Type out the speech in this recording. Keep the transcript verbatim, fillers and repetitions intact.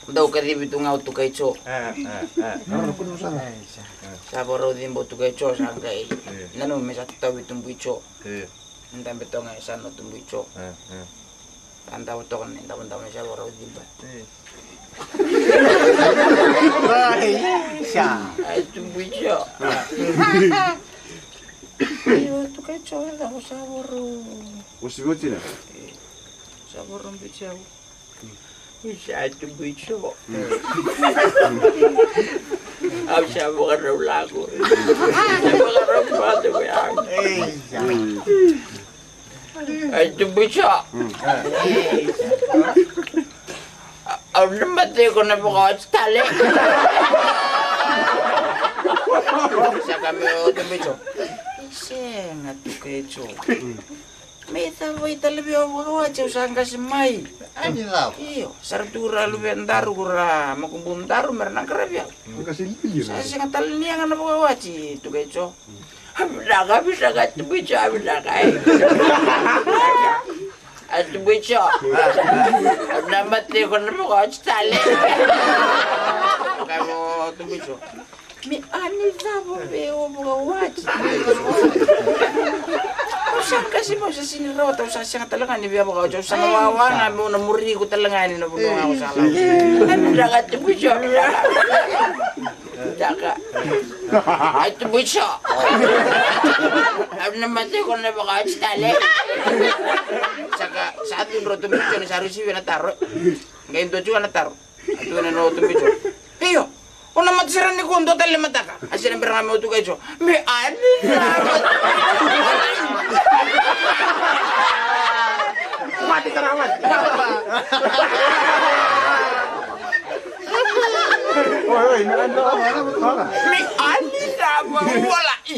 Dau kacivi tu ga o Tukaico. E, e, e. Sa vakarau ciba o Tukaico, sa qai nanuma me sa tatavi Tubuico. E. Dabe toka e sa na Tubuico. E, e. Sa davo toka na idavodavo ni sa vakarau ciba. E. Ai, sa. Ai, Tubuico. Io, Tukaico, e cava sa vakarau. Osivi oti na. Sa vakarau biuti au. Isa Tubuico. Au sa vakarau lako. Sa vakarau vata ko yau. Ai Tubuico. Au na mate ko na vakawati tale. Saka me o Tubuico. Sega Tukaico. Me cava i tale vei au vakawati au sa qase mai. Ani cava? Io, sa ra tu ra luve daru ko ra makubu daru me ra na qaravi au. Sa sega tale ni yaga na vakawati Tukaico. A vinaka, a vinaka Tubuico, a vinaka e. A Tubuico. Na mate ko na vakawati tale. Ka mo Tubuico. Me ani cava vei au vakawati. Au sa qase mai, au sa sini rawata, au sa sega tale ga ni via vakawati, au sa na wawa ga meu na muri iko tale ga ni na vanua ga au sa lako. Ai vinaka Tubuico, vinaka. Vinaka. Ai Tubuico. Au na mate ko na vakawati tale. Saka sa cudru o Tubuico ni sa risivi na taro. Qai dua tiko na taro. A tukuna na o Tubuico. Io, o na mate sara ni kua dua tale mataka. A sina bera ga me o Tukaico. Me ani cava. Mate sara mate. Oi, oi, me ani cava. Me ani cava, wala i.